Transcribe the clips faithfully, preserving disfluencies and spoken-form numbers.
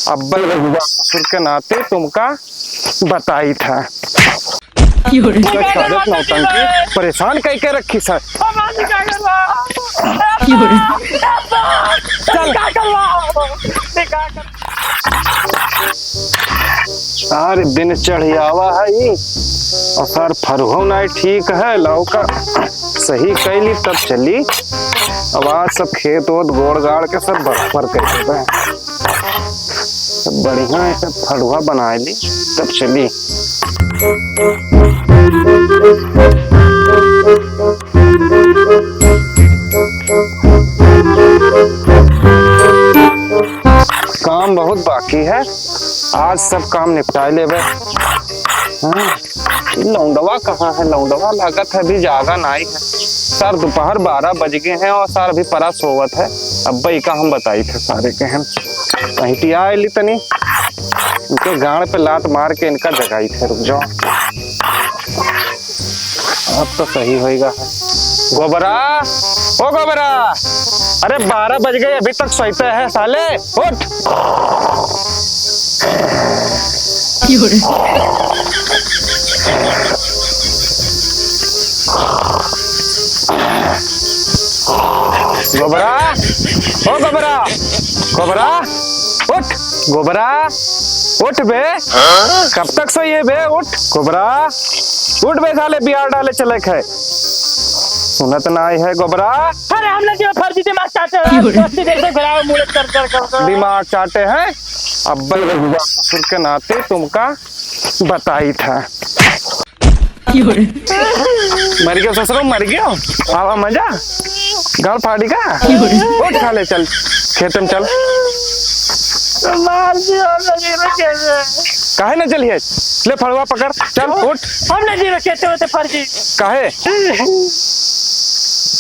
अब्बे रघुआ ससुर के नाते तुमका बताई था। क्यों रे? तुमका सारे नौटंकी परेशान कई के रखी सर। क्यों रे? चल। सारे दिन चढ़ी आवा है ई। और सर फरहो नाई ठीक है, लौका सही कैली तब चली। अब आज सब खेत ओत गोड़ गाड़ के सब बराबर कर देबे। सब बढ़िया है, सब फड़ुआ बनाए ली, तब चली। काम बहुत बाकी है, आज सब काम निपटाए लेबे। हाँ। ई लौंडवा कहाँ है? लौंडवा लागत है अभी जागा नाई है। सर दोपहर बारह बज गए हैं और सर अभी परा सोवत है। अब्बे का हम बताई थे सारे के हम। कहीं टिया आइली तनी। इनके गाड़ पे लात मार के इनका जगाई थे। रुक जाओ। अब तो सही होएगा। गोबरा, ओ गोबरा, अरे बारह बज गए, अभी तक सोते हैं साले, उठ। गोबरा, ओ गोबरा, गोबरा, उठ, गोबरा, उठ बे। कब तक सोइए बे? उठ गोबरा, उठ बे साले, बिहार डाले चले खे। सुनत नाई है गोबरा। अरे हम लोग जो फर्जी दिमाग चाटे हैं, दोस्ती देख देख घुराओ, मुड़े कर कर कर कर। दिमाग चाटे हैं। अब्बे रघुआ ससुर के नाते तुमका बताई था। मर गयो ससुरो, मर गयो। आवा मजा। गाल फाड़ी का? उठ साले, चल। खेत में चल। मार दियो, हम नहीं रुके। काहे ना चलिए? ले फड़वा पकड़, चल, उठ। हम नहीं रुके, ते होते फर्जी। काहे?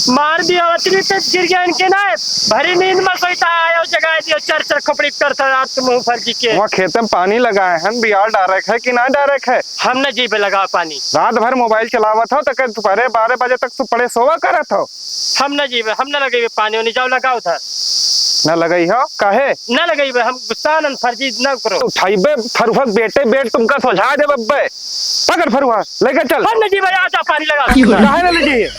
मार दियो, अतनी तेज गिर गया इनके ना। भरी नींद में सोइता आयो, जगाए दियो, चर चर खोपड़ी करता रात के मुंह फर्जी के। वहाँ खेत में पानी लगाए हैं, बियार डायरेक्ट है कि ना डायरेक्ट है? हम न जीबे लगाओ पानी। रात भर मोबाइल चलावत हो, तो के दोपहरे बारह बजे तक तू पड़े सोवा करत हो। हम न जीबे, हम न लगइबे पानी, ओनी जाओ लगाओ उधर। न लगई हो, काहे? न लगइबे, हम गुस्सा न फर्जी न करो। उठाइबे फरुहक बेटे बेट तुमका सोझा देबे अब्बे। पकड़ फरुहा, लेके चल। हम न जीबे, आ जा पानी लगा। काहे न ले जाइए?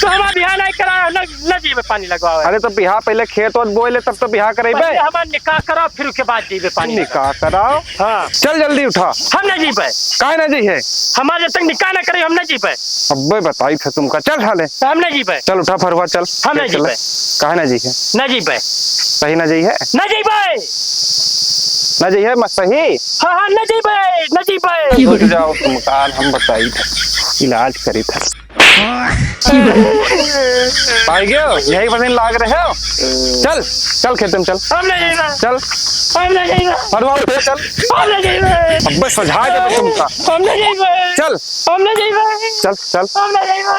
तो हमार बिहान आई करा, न, न जीबे पानी लगवावे। अरे तो बिहा पहले खेत ओत बोए ले, तब तो बिहा करइबे। पहले हमार निकाह कराओ, फिर उसके बाद जीबे पानी लगाओ। निकाह कराओ। हाँ। चल जल्दी उठा। हम ना जीबे। काहे ना जइहे? हमार जब तक निकाह ना करे, हम ना जीबे। अब्बे बताई थे तुमका। चल साले। हम ना जीबे। चल उठा फरुआ, चल। हम ना जीबे। काहे ना जइहे? ना जीबे। सही ना जइहे? ना जीबे। ना जइहे, मत सही। हाँ, हाँ, ना जीबे, ना जीबे। रुक जाओ तुम, काल हम बताई थे, इलाज करी थे। पाई गयो, यही पर लाग रहे हो। चल, चल खेते में चल। हम नहीं जाइबे। चल। हम नहीं जाइबे। फरुआ उठे, चल। हम नहीं जाइबे। अब्बे सझा देबे तुमका। हम नहीं जाइबे। चल। हम नहीं जाइबे। चल, चल। हम नहीं जाइबे।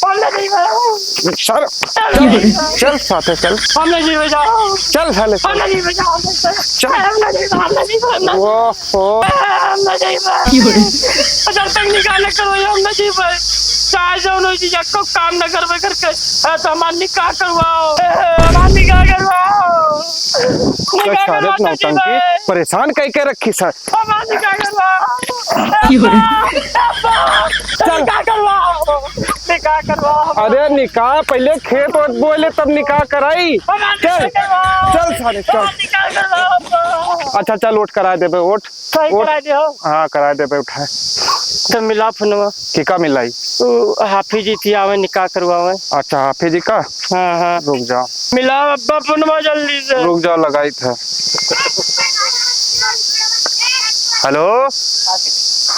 हम नहीं जाइबे। सर, हम नहीं जाइबे। चल साथे चल। हम नहीं जाइबे, जाओ। चल साले। हम नहीं जाइबे, जाओ। चल। हम नहीं जाइबे, हम नहीं जाइबे, हम नहीं जाइबे। ओहो। हम ना जाइबे। जब तक निकाह ना करो, हम ना जाइबे। चाहे जौन हो जी, एको काम ना करबे करके। अरे तो हमार निकाह करवाओ। हमार निकाह करवाओ। निकाह करवाओ, ना जाइबे। परेशान कई के रखी सर। हमार निकाह करवाओ। चल। निकाह करवाओ। निकाह करवाओ। अरे निकाह पहले खेत ओत बोए ले, तब निकाह कराई। हमार निकाह करवाओ। चल सारे, चल। हमार निकाह करवाओ। अच्छा चल, ओट करा देबे, ओट। सही ओट। करा दे हो। हाँ, करा देबे, उठाए। तो मिला फोनवा। केका मिलाई? उ हाफिज जी थी, आवे निकाह करवावे। अच्छा, हाफिज जी का? हाँ, हाँ। रुक जाओ। मिला अब्बा फोनवा जल्दी से। रुक जाओ, लगाई थे। हेलो।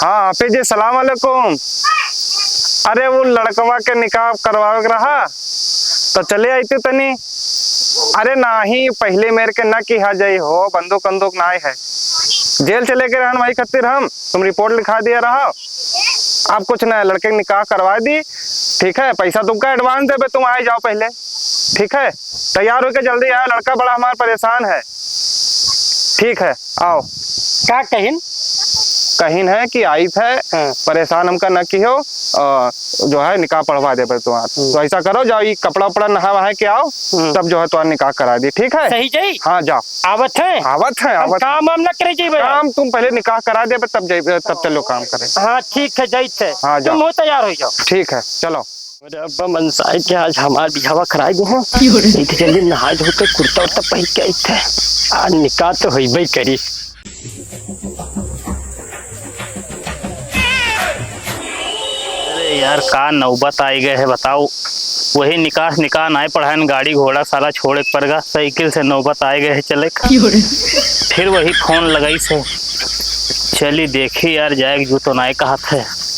हाँ, हाफिज जी, सलाम अलैकुम। अरे, वो लड़कवा के निकाह करवावे के रहा, तो चले आइते तनी। अरे नाही, पहिले मेर के ना किहा जाई हो, बंदूक वंदूक नाय है। जेल चले के रहन, वही खातिर हम, तुम रिपोर्ट लिखा दिया रहा। अब कुछ ना है, लड़के के निकाह करवा दी, ठीक है? पैसा तुमका एडवांस देबे, तुम आए जाओ पहले, ठीक है? तैयार होके जल्दी आयो, लड़का बड़ा हमार परेशान है, ठीक है? आओ। का कहिन? कहिन है कि आइत है, हाँ। परेशान हमका न किहो, अ, जो है निकाह पढ़वा देबे तुम्हार। हम्म। तो ऐसा करो, जाओ, ये कपड़ा उपड़ा नहा वहा के आओ, हम्म। तब जो है तुम्हार निकाह करा दी, ठीक है? सही जाई? हाँ, जाओ। आवत है? आवत है, हम आवत है। काम वाम न करे जाइबे? काम तुम पहले निकाह करा देबे, तब जाइबे, तब चलो काम करे। हाँ, ठीक है, जाइत है। हाँ, जाओ। तुम हो तैयार हो जाओ। ठीक है, चलो। अरे अब्बा मनसाए के आज हमार बियाहवा कराई दे हैं। क्यों रे? नहीं तो जल्दी नहाए धो के कुर्ता उर्ता पहन के आई थे। आज निकाह तो होइबे करी। अरे यार, का नौबत आइ गए है बताओ। वही निकाह निकाह नाय पढ़ाएन, गाड़ी घोड़ा सारा छोड़े के पड़ गा। साइकिल से नौबत आइ गए है चले के। क्यों रे? फिर वही फोन लगाई से। चली देखी यार, जाए के जू तो नाय कहत है।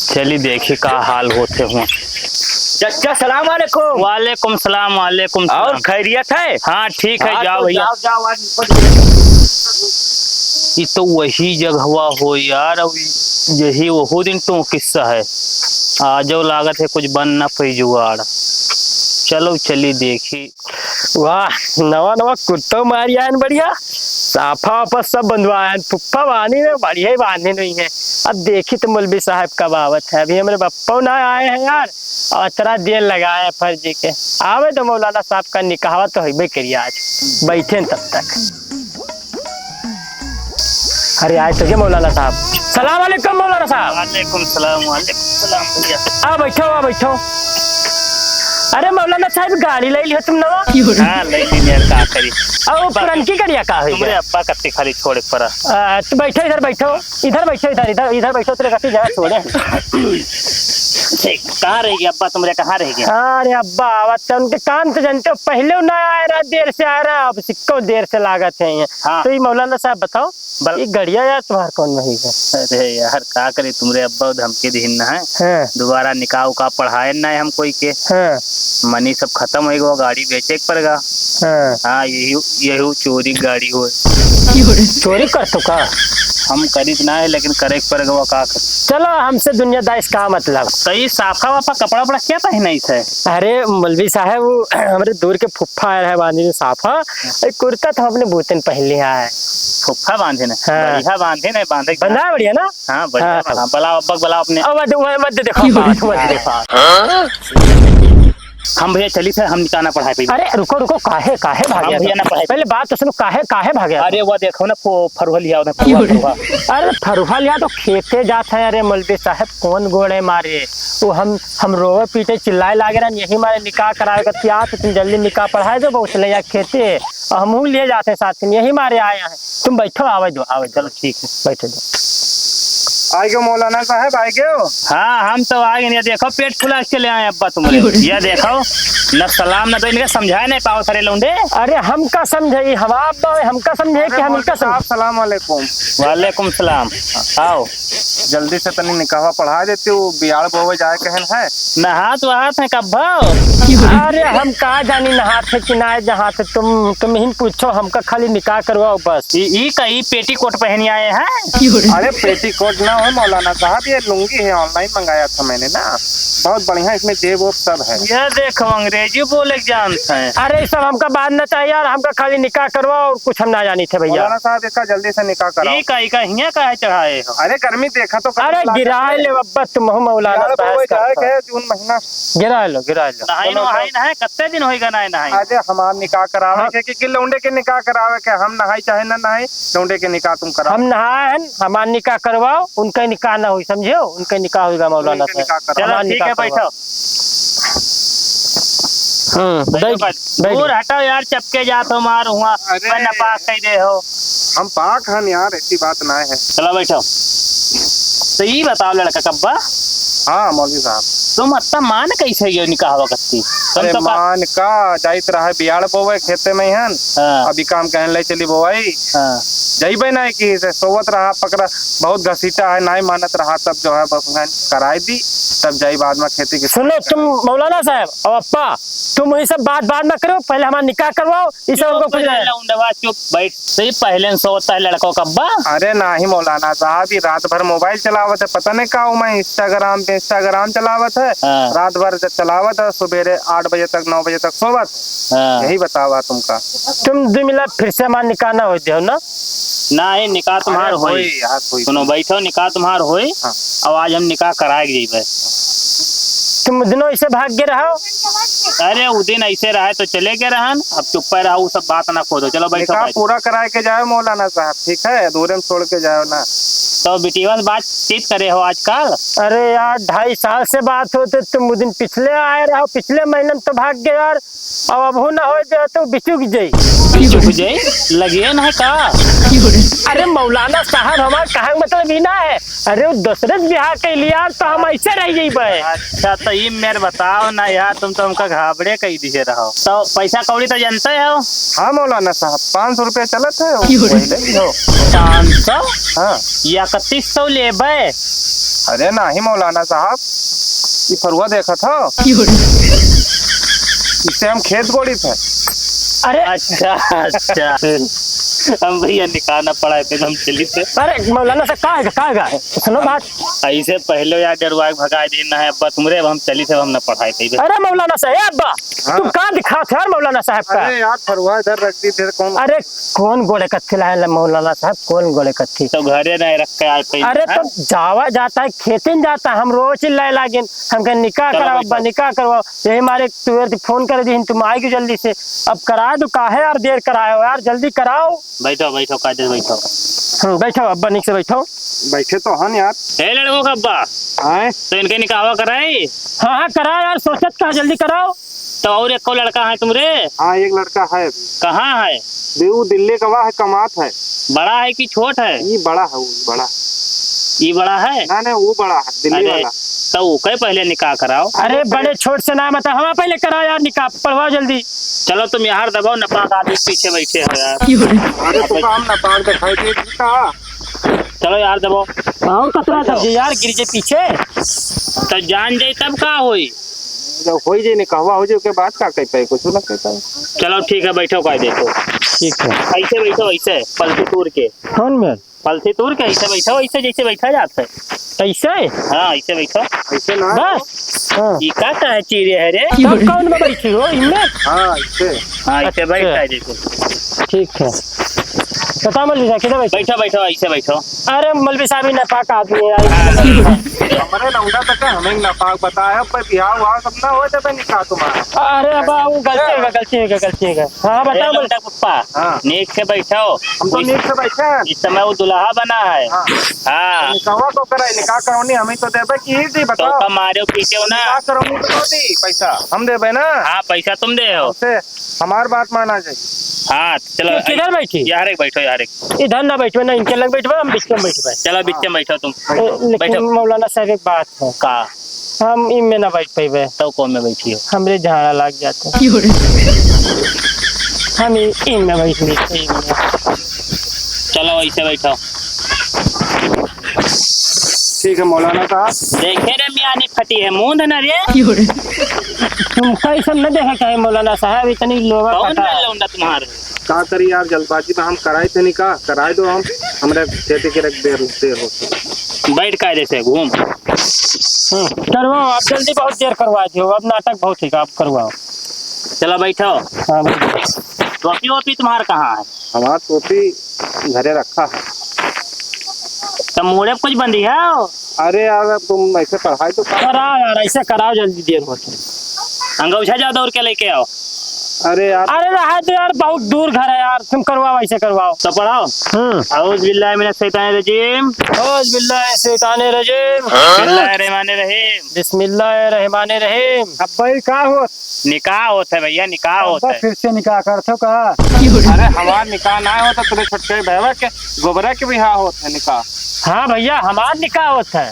चली देखी का हाल होत है हुआ। चचा, सलाम वालेकुम। वालेकुम सलाम, वालेकुम और सलाम। खैरियत है? हाँ, ठीक है, हाँ, जाओ तो भैया। जाओ, जाओ, आज ऊपर। ई तो वही जगहवा हो यार, अब यही वहू दिन तो किस्सा है। आजो लागत है कुछ बन ना पई जुगाड़। चलो, चली देखी। वाह, नवा नवा कुर्तो मारी आयन बढ़िया, साफा वाफा सब बंधवा आयन, फुफ्फा बांधी में बढ़िया ही बांधे नहीं है। अब देखी तो मौलवी साहब कब आवत है, अभी हमरे बप्पो ना आए हैं यार, और इतना देर लगाए हैं फर्जी के। आवे तो मौलाना साहब का निकाहवा तो होइबे करिए आज, बैठे हैं तब तक। अरे आए तो के मौलाना साहब। सलाम वालेकुम मौलाना साहब। वालेकुम सलाम, वालेकुम सलाम भैया। आ बैठो, आ बैठो। अरे मौलाना साहब गाड़ी ले लियो तुम नवा? हाँ, ले ली यार, का करी। आ वो बा- पुरनकी गड़िया का हुई तुमरे है? अब्बा कत्ती खाली छोड़े के पड़ा। आ, तो बैठो इधर बैठो, इधर बैठो, इधर, इधर, इधर बैठो, तेरे कत्ती जगह छोड़े। ठीक, कहाँ रह गया अब्बा तुमरे, कहाँ रह गया? अरे अब्बा आवत है, उनके काम तो जानते हो, पहले ना आए रहा, देर से आए रहा, अब सिक्को देर से लागत है ये। हाँ। तो ये मौलाना साहब बताओ, बल- ये गड़िया यार तुम्हार कौन वही है? अरे यार, का करी, तुमरे अब्बा धमकी दिहिन ना है। हाँ। दोबारा निकाह उकाह पढ़ाए ना है हम कोई के। हाँ। मनी सब खत्म हो गवा, गाड़ी बेचे के पड़ गा। हाँ। हाँ, यही, यही चोरी गाड़ी हो। चोरी कर तो का? हम करीत ना है, लेकिन करे के पड़ गवा, का करी? चलो, हमसे दुनियादारी से का मतलब? तो ये साफा वाफा कपड़ा वपड़ा क्या पहनाई थे? अरे मौलवी साहब, वो हमरे दूर के फुफ्फा आए रहे बांधी में साफा, ए, कुर्ता तो अपने बूतन पहन लिया है। फुफ्फा बांधे ने? हाँ। बढ़िया बांधे ने, बांधे के बंधा है बढ़िया ना? हाँ, बढ़िया हाँ। बना। बुलाओ, अब्बा के बुलाओ अपने। अब मत, मत, मत देखो, मत देखो। हम भैया चली थे, हम निकाह ना पढ़ाए पाई। अरे रुको, रुको, काहे, काहे हम भाग्या भैया तो? ना पढ़ाए। पहले बात तो सुनो, काहे, काहे भाग्या? अरे वो देखो ना, फो-, फरुहा लिया, फरुहा, फरुहा। अरे फरुहा लिया तो खेते जात है। अरे मौलवी साहब, कौन गोड़े मारे? वो हम हम रोवे पीटे चिल्लाए लागे रहन, यही मारे निकाह करावे का तिया, तो तुम जल्दी निकाह पढ़ाए दो, बहुत ले जा खेते, और हमहू ले जाते साथ में, यही मारे आए हैं। तुम बैठो, आवे दो, आवे दो। चलो ठीक है। बैठे दो। आए गयो मौलाना साहब, आए गयो। हाँ, हम तो आ गए। ये देखो, पेट फुला के चले आए अब्बा तुमरे। ये देखो, न सलाम न तो इनके समझाए नहीं पाओ सारे लौंडे। अरे हमका समझे, हवा अब्बा, हमका समझे कि हम इनका समझे। सलाम वालेकुम। वालेकुम सलाम। आओ। जल्दी से तनी निकाहवा पढ़ा देती, वो बियाड़ बोवे जाए कहन है। नहात वहात है कब्बो? अरे हम का जानी नहात है कि ना जहात है, तुम, तुम ही पूछो, हमका खाली निकाह करवाओ बस। ई, ई का ई पेटीकोट पहनी आए हैं? अरे पेटीकोट ना हो मौलाना साहब, ये लुंगी है, online मंगाया था मैंने ना, बहुत बढ़िया, इसमें जेब वेब सब है। ये देखो अंग्रेजी बोले के जानते हैं। अरे सब हमका बात न चाहिए यार, हमका खाली निकाह करवाओ और कुछ हम ना जानी थे भैया। मौलाना साहब इसका जल्दी से निकाह कराओ। ई का, ई का हियाँ काहे चढ़ाए हो? अरे गर्मी देखा तो अरे गिराए ले अब्बा, तुम हो मौलाना साहब। जून महीना। गिराए लो, गिराए लो। नहाई चलो, नहाई तो। नहाए, कत्ते दिन होई गा नहाए नहाए? अरे हमार निकाह करावे हाँ। के, कि, कि लौंडे के निकाह करावे के, हम नहाई चाहे ना नहाई, लौंडे के निकाह तुम कराओ। हम नहाए हैं, हमार निकाह करवाओ, उनका निकाह ना होई, समझे हो? उनका निकाह होई गा मौलाना उनका साहब। निकाह कराओ। चलो हमार ठीक निकाह है, करवाओ। बैठो। हम्म, बैठो, बैठ, बैठ। बैठ। दूर हटाओ यार, चपके जात हो मार हुआ, अरे। मैं नपाक कह दे हो। हम पाक हन यार, ऐसी बात ना है। चलो बैठो। तो ई बताओ लड़का कब्बा। हाँ मौलवी साहब। तुम अत्ता मान कैसे गयो निकाह वक्त की? तुम अरे तो का- मान का, जाइत रहा बियाड़ बोवे खेते में हन। हाँ। अभी काम कहन ले चली बोवाई। हाँ। जइबे ना की से सोवत रहा पकड़ा, बहुत घसीटा है, नाई मानत रहा, तब जो है बस उन्हें कराई दी, तब जाई बाद में खेती की। सुनो तुम मौलाना साहब, अब अप्पा, तुम वही सब बात, बात ना करो, पहले हमारा निकाह करवाओ, ई सब चुप हमको कुछ रे नहीं। लौंडवा, चुप बैठ। सही पहले न सोता है लड़को कब्बा। अरे नाही मौलाना साहब, ई रात भर मोबाइल चलावत है, पता नहीं का उमा Instagram पे Instagram चलावत है। हाँ। रात भर च-, चलावत है, सुबेरे आठ बजे तक, नौ बजे तक सोवत है। हाँ। यही बतावा तुमका। तुम दुइ मिला फिर से हमार निकाह ना होई देहो ना? नाही, निकाह तुम्हार अरे होई। होई यार, होई। सुनो, बैठो, निकाह तुम्हार होई। हाँ। अब आज हम निकाह कराए के जइबे। तुम दिनों ऐसे भाग के रहो। अरे, उ दिन ऐसे रहे तो चले गए रहन, अब चुप्पे रहो, उ सब बात ना खोदो। चलो, बैठो, निकाह बैठो। पूरा कराए के जाओ मौलाना साहब, ठीक है? अधूरे में छोड़ के जाओ ना। तो बिटिया से बातचीत करे हो आजकल? अरे यार, ढाई साल से बात होते, तुम उ दिन पिछले आए रहो, पिछले महीने में तो भाग गए यार। अब अबहू ना होए दे तो बिचुक जाई। बिचुक जाई? लगिए ना है का? अरे मौलाना साहब, हमार कहे के मतलब ई ना है। अरे उ दूसरे से बियाह कइली यार, तो हम ऐसे रह जइबे। अच्छा, तो ई मेर बताओ ना यार, तुम तो हमका घाबड़े कइ दिहे रहो। तो पैसा कौड़ी तो जानते हो? हाँ मौलाना साहब, पाँच सौ रुपया चलत है, वही ले लिहो। पाँच सौ? हाँ। इकतीस सौ लेबे? अरे नाही मौलाना साहब, ई फरुआ देखत हो? इससे हम खेत गोड़ित है। अरे अच्छा, अच्छा। हम भैया निकाह ना पढ़ाए थे, हम चली थे। अरे मौलाना साहब, का है, का है? सुनो बात। ऐसे पहले यार डरवा के भगा दिन ना है अब्बा तुमरे, अब हम चली थे, अब हम ना पढ़ाए थे। अरे मौलाना साहब, ए अब्बा, हाँ। तुम का दिखात हो यार मौलाना साहब का? अरे यार, फरुआ इधर रख दी थे, कौन? अरे कौन गोड़े कत्थी लाए ला मौलाना साहब, कौन गोड़े कत्थी? तो घरे नहीं रख के आए थे, अरे हैं? तो जावा जाता है, खेते में जाता है, हम रोज चिल्लाए लागिन, हमके निकाह चलो कराओ बैठो। अब्बा, निकाह करवाओ। यही मारे तुरंत फोन कर दी, तुम आएगी जल्दी से। अब करा दो, काहे यार देर कराए हो यार, जल्दी कराओ। बैठो, बैठो, कायदे से बैठो। हम्म, बैठो अब्बा, निक से बैठो। बैठे तो हन यार। ए लड़को का अब्बा। आए? तो इनके निकाहवा कराई? हाँ, हाँ, कराओ यार, सोचत का, जल्दी कराओ। तो और एक को लड़का है तुमरे? हाँ, एक लड़का है। कहाँ है? दे, वो दिल्ली का, वह है, कमात है। बड़ा है कि छोट है? ये बड़ा है, वो बड़ा। ये बड़ा है? ना, ना, वो बड़ा है, दिल्ली अरे, वाला। तो वो कई पहले निकाह कराओ। अरे, बड़े छोट से ना, मतलब, हमारा पहले कराओ यार निकाह, पढ़वाओ जल्दी। चलो, तुम यार दबाओ, नापाक आदमी पीछे बैठे हो यार। अरे, तो काम नापाक दिखाई दे का? चलो यार दबाओ। और कतरा दब जाए यार, गिर जाए पीछे। तो जान जाए तब का होई? जब होई जाए, निकहवा हो जाए, ओके बाद का कह पाए, कुछ ना कह पाए। चलो ठीक है, बैठो, कायदे से। ठीक है। ऐसे बैठो, ऐसे, पलथी तूर के। कौन में? पलथी तूर के, ऐसे बैठो, ऐसे जैसे बैठा जात है। ऐसे? हाँ, ऐसे बैठो। ऐसे ना। बस? हाँ। ई का काहे चीरे है रे? तब कौन में बैठी हो, इनमें? हाँ, ऐसे। हाँ, ऐसे बैठ अच्छा। कायदे से। ठीक है। बता मौलवी साहब, किधर बैठे? बैठो, बैठो, ऐसे बैठो। अरे मौलवी साहब, ई नापाक आदमी है यार। हाँ। हमरे लौंडा तक है, हमें नापाक बताया, अब बियाह हुआ सब ना हो, जब निकाह तुम्हारा। अरे अब वो गलती हो गया, गलती हो गया, गलती हो गया। हाँ, हाँ, ए बताओ मौलवी। लौंडा पप्पा, हाँ। नीक से बैठो। हम तो इस, नीक से बैठे हैं। इस समय वो दुल्हा बना है। हाँ। हाँ। निकाह को कराई, निकाह करौनी हमें तो देबे की ही दी, तो बताओ। का मारे पीटे हो ना? निकाह करौनी तो दो दी, पैसा हम देबे ना। हाँ, पैसा तुम दे हो। हमसे हमार बात माना जाए। हाँ, चलो, कि-, किधर बैठी? यार एक बैठो, यार एक। इधर ना बैठबे, ना इनके लग बैठबे, हम बीच में बैठबे। चलो, बीच में बैठो तुम। ए, लेकिन बैठो। मौलाना साहब, एक बात है। का? हम इनमें ना बैठ पइबे। तो कौन में बैठी हो? हमरे झाड़ा लाग जाते। हम इ-, इनमें बैठ लेते, इनमें। चलो, वैसे बैठो। ठीक है मौलाना साहब। देखे रे मियानी फटी है, मूंद न रे। तुमका ई सब न देखे के है मौलाना साहब, इतनी लोगा कौन कटा है। लौंडा तुम्हारे? का करी यार, जल्दबाजी में हम कराए थे निकाह, कराए दो हम, हमरे खेती के रख देर, देर होत है। बैठ कायदे से घूम। हम्म, करवाओ आप जल्दी, बहुत देर करवा दियो, अब नाटक बहुत है, आप करवाओ। चलो बैठो। हाँ, बैठो। टोपी वोपी तुम्हार कहाँ है? हमार टोपी घरे रखा है। तो मूड़े पे कुछ बंधी है? अरे यार, अब तुम ऐसे पढ़ाई तो कर। कराओ यार, ऐसे कराओ, जल्दी देर होत है। अंगौछा जाओ, दौड़ के लेके आओ। अरे यार। अरे रहा दो यार, बहुत दूर घर है यार, तुम करवाओ, ऐसे करवाओ। तो पढ़ाओ। हम्म। अऊज़ बिल्लाहि मिनश शैतानिर रजीम। अऊज़ बिल्लाहि शैतानिर रजीम। बिस्मिल्लाहिर रहमानिर रहीम। बिस्मिल्लाहिर रहमानिर रहीम। अब भाई का हो? निकाह होत है भैया, निकाह होत अब्बा है। फिर से निकाह करत हो का? अरे हमार निकाह ना होत है, तोरे छोटके भैया के गोबरा के बियाह होत है निकाह। हाँ भैया, हमार निकाह होत है।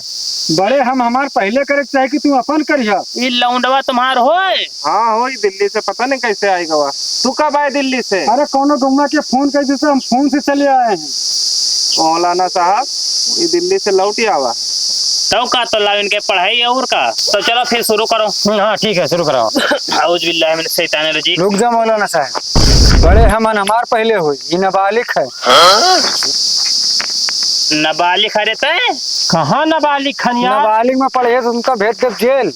बड़े हम, हमार पहले करे के चाहे कि तू अपन करिया। ई लौंडवा तुम्हार होए? हाँ हो, ई दिल्ली से पता नहीं कैसे आइ गवा। तू कब आए दिल्ली से? अरे कौनो गौवा के फोन कर देते, हम फोन से चले आए हैं। मौलाना साहब, ई दिल्ली से लौट ही आवा। तो का तो लाओ इनके पढ़ाई और का। तो चलो फिर शुरू करो। हम्म, हाँ, ठीक है, शुरू कराओ। अऊज़ बिल्लाहि मिनश शैतानिर रजीम। रुक जा मौलाना साहब, बड़े हमन हमार पहले होई, ई नाबालिग है। नाबालिग है रे तैं? कहाँ नाबालिग खनिया? नाबालिग में पढ़े तो उनका भेज दे जेल।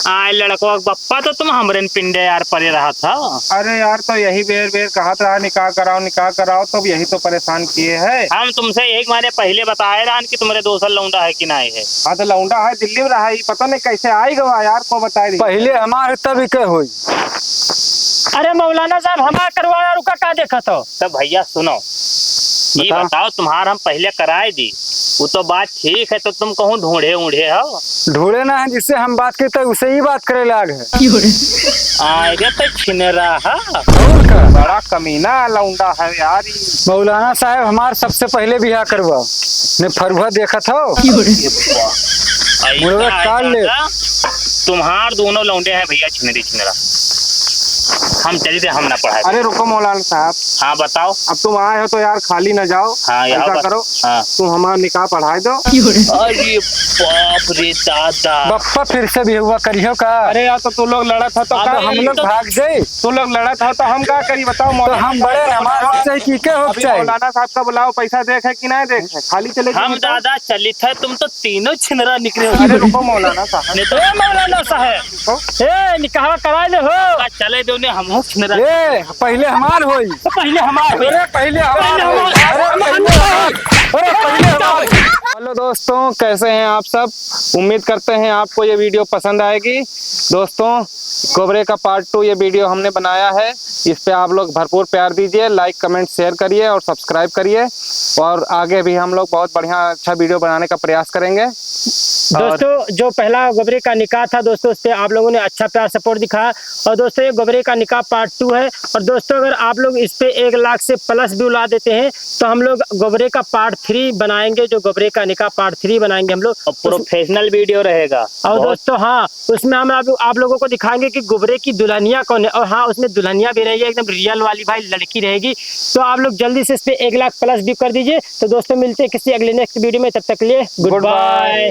आय लड़कवा के बप्पा, तो तुम हमरे न पिंडे यार परे रहत हो। अरे यार, तो यही बेर बेर कहत रहा निकाह कराओ, निकाह कराओ, तो अब यही तो परेशान किए है। हम तुमसे यही मारे पहिले बताए रहन कि तुम्हरे दोसर लौंडा है कि नाहीं है। हाँ, तो लौंडा है, दिल्ली में रहा, ई पता नहीं कैसे आई गवा यार, को बताए रही। पहिले हमार तब के होई। अरे मौलाना साहब, हमार करवाना रुका, का देखत हो? तब भैया सुनो, ये बताओ। बताओ, तुम्हार हम पहिले कराए दी, वो तो बात ठीक है, तो तुम कहूँ ढूंढे ऊंढे हो? ढूंढे ना है, जिससे हम बात करते हैं, उसे ही बात करे लाग है। अरे तो छिनरा है। और का? बड़ा कमीना लौंडा है यार ई। मौलाना साहब, हमार सबसे पहिले बियाह करवा, ने फरुआ देखत हो? अरे वाह। ऐसा मुड़वा है काट ले। दादा, तुम्हार दोनों लौंडे हैं भैया, छिनरी छिनरा। हम चली थे, हम ना पढ़ाए। अरे रुको मौलाना साहब। हाँ बताओ। अब तुम आए हो तो यार खाली ना जाओ। हाँ, आओ ऐसा बस। करो, हाँ। तुम हमारा निकाह पढ़ाए दो। अरे बाप रे दादा। बप्पा फिर से बिहुआ करियो का? अरे यार, तो तू लोग लड़त हो तो अब का हम करी? लोग तो भाग जाए। तू लोग लड़त हो तो हम का करी बताओ तो मौलाना हम बड़े साहब? ना, हमारे होके चाही कि के होके अभी चाही? मौलाना साहब का बुलाओ, पैसा देखे कि नहीं देखे, खाली चले हम जाओ तो। दादा चलित है, तुम तो तीनों छिनरा निकले हो। अरे रुको मौलाना साहब। नहीं तो ए मौलाना साहब, हो? ए निकाह कराए ले हो। का चले दो ने, हम हो छिनरा। ए पहिले हमार होई। तो पहिले हमार होई। अरे पहिले हमार पहिले होई। हमार। अरे पहिले हमार। अरे पहिले हमार। हेलो दोस्तों, कैसे हैं आप सब? उम्मीद करते हैं आपको ये वीडियो पसंद आएगी। दोस्तों, गोबरे का पार्ट टू ये वीडियो हमने बनाया है, इस पे आप लोग भरपूर प्यार दीजिए, लाइक, कमेंट, शेयर करिए और सब्सक्राइब करिए। और आगे भी हम लोग बहुत बढ़िया अच्छा वीडियो बनाने का प्रयास करेंगे। और दोस्तों, जो पहला गोबरे का निकाह था दोस्तों, उस पे आप लोगों ने अच्छा प्यार सपोर्ट दिखाया। और दोस्तों, ये गोबरे का निकाह पार्ट टू है। और दोस्तों, अगर आप लोग इस पे एक लाख से प्लस व्यू ला देते हैं, तो हम लोग गोबरे का पार्ट थ्री बनाएंगे, जो गोबरे का निकाह पार्ट थ्री बनाएंगे हम लोग। और उस प्रोफेशनल वीडियो रहेगा। और बहुत दोस्तों, हाँ, उसमें हम आप, आप लोगों को दिखाएंगे कि गोबरे की दुल्हनिया कौन है। और हाँ, उसमें दुल्हनिया भी रहेगी, एकदम रियल वाली भाई लड़की रहेगी। तो आप लोग जल्दी से इस पे एक लाख प्लस व्यू कर दीजिए। तो दोस्तों, मिलते हैं किसी अगले नेक्स्ट वीडियो में, तब तक के लिए गुड गुड बाय। बाय।